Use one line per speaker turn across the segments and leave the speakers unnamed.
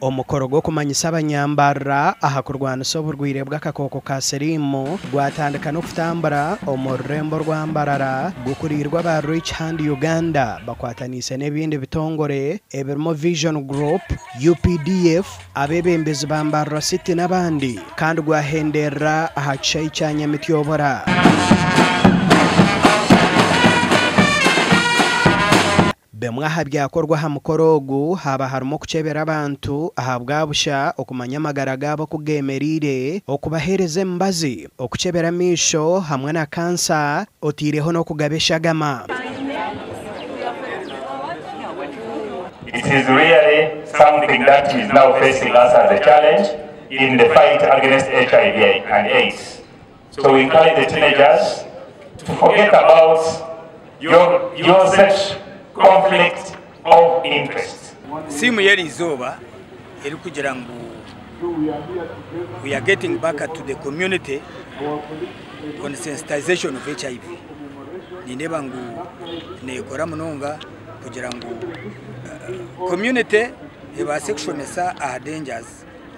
Omukoro gw'okumanyisa abanyambarara aha kurwanisa oburwaire bw'akakooko ka siriimu gwatandika n'okutambura omu rurembo rwa Mbarara gukuriirwe aba Reach Hand Uganda bakwataniise n'ebindi bitongore ebirimu Vision Group, UPDF, abeebembezi ba Mbarara City n'abandi kandi gwahenderera aha kishaayi kya Nyamityobora. Bimwe aha byakorwa aha mukoro ogu haaba harimu okukyebera abantu ahabwa busha, okumanya amagara gaabo oku geemereire, okubaheereza emibazi, okukyebera amaisho hamwe na kansa oteireho n'okugaba eshagama.
It is really something that is now facing us as a challenge in the fight against HIV and AIDS. So we encourage the teenagers to forget about your, your such conflict of interest.
Siimu y'eri izooba erikugira ngu we are getting back to the community on sensitization of HIV. Nindeeba ngu neekora munonga kugira ngu community ebaase kushomesa aha dangers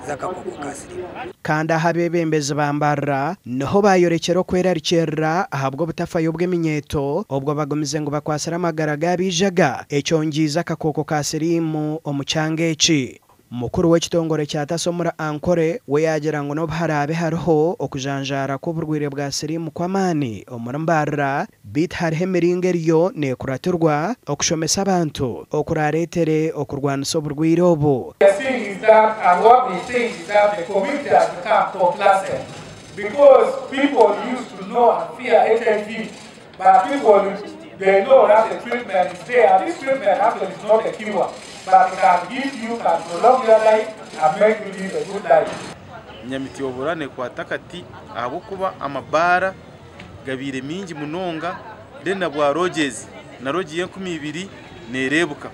z'akakooko ka siriimu.
Kandi aha abeebembezi ba Mbarara niho baayorekyera okwerarikirira ahabw'obutafayo bw'eminyeeto obwo bagumize ngu bakwatsire amagara g'abaijaga ekyongyize akakooko ka siriimu omu kyanga eki. Mukuru w'ekitongore kya TASO omuri Ankole we yaagira ngu n'obu haraabe hariho okujanjaara kw'oburwaire bwa siriimu kw'amaani omuri Mbarara, beitu hariho emiringo eriyo neekuratirwa okushomesa abantu okuraareetere okurwanisa oburwaire obu.
We are seeing is that, and what we think is that the community has become complacent because people used to know and fear HIV, but people, they know that the treatment is there. This treatment actually is not a cure, but it can give you, can prolong your life and make you live a good life.
Nyamityobora nekwata akati ahabw'okuba amabaara gabaire mingi munonga then na bwa lodges na lodge y'enkumibiri nereebuka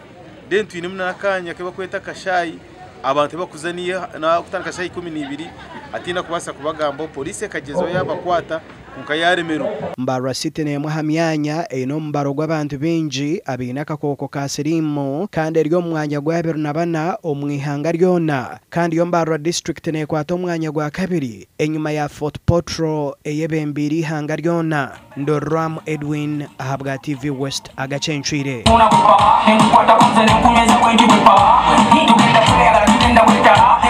then twinemu n'akanya aku barikweta akashaayi abantu ahu barikuza niyo kutandika shaaha 12 hataine arikubaasa kubagambaho poriisi ekagyezaho yaabakwata kwonka yaaremerwa.
Mbarara City n'emwe aha myanya eine omubaro gw'abantu baingi abaine akakooko ka siriimu kandi eri omu mwanya gwa 24 omu ihanga ryona kandi yo Mbarara disiturikiti neekwata omwanya gwa kabiri enyima ya Fort Portal eyebembeire eihanga ryona. Ndorwamu Edwin ahabwa TV West agacencwire.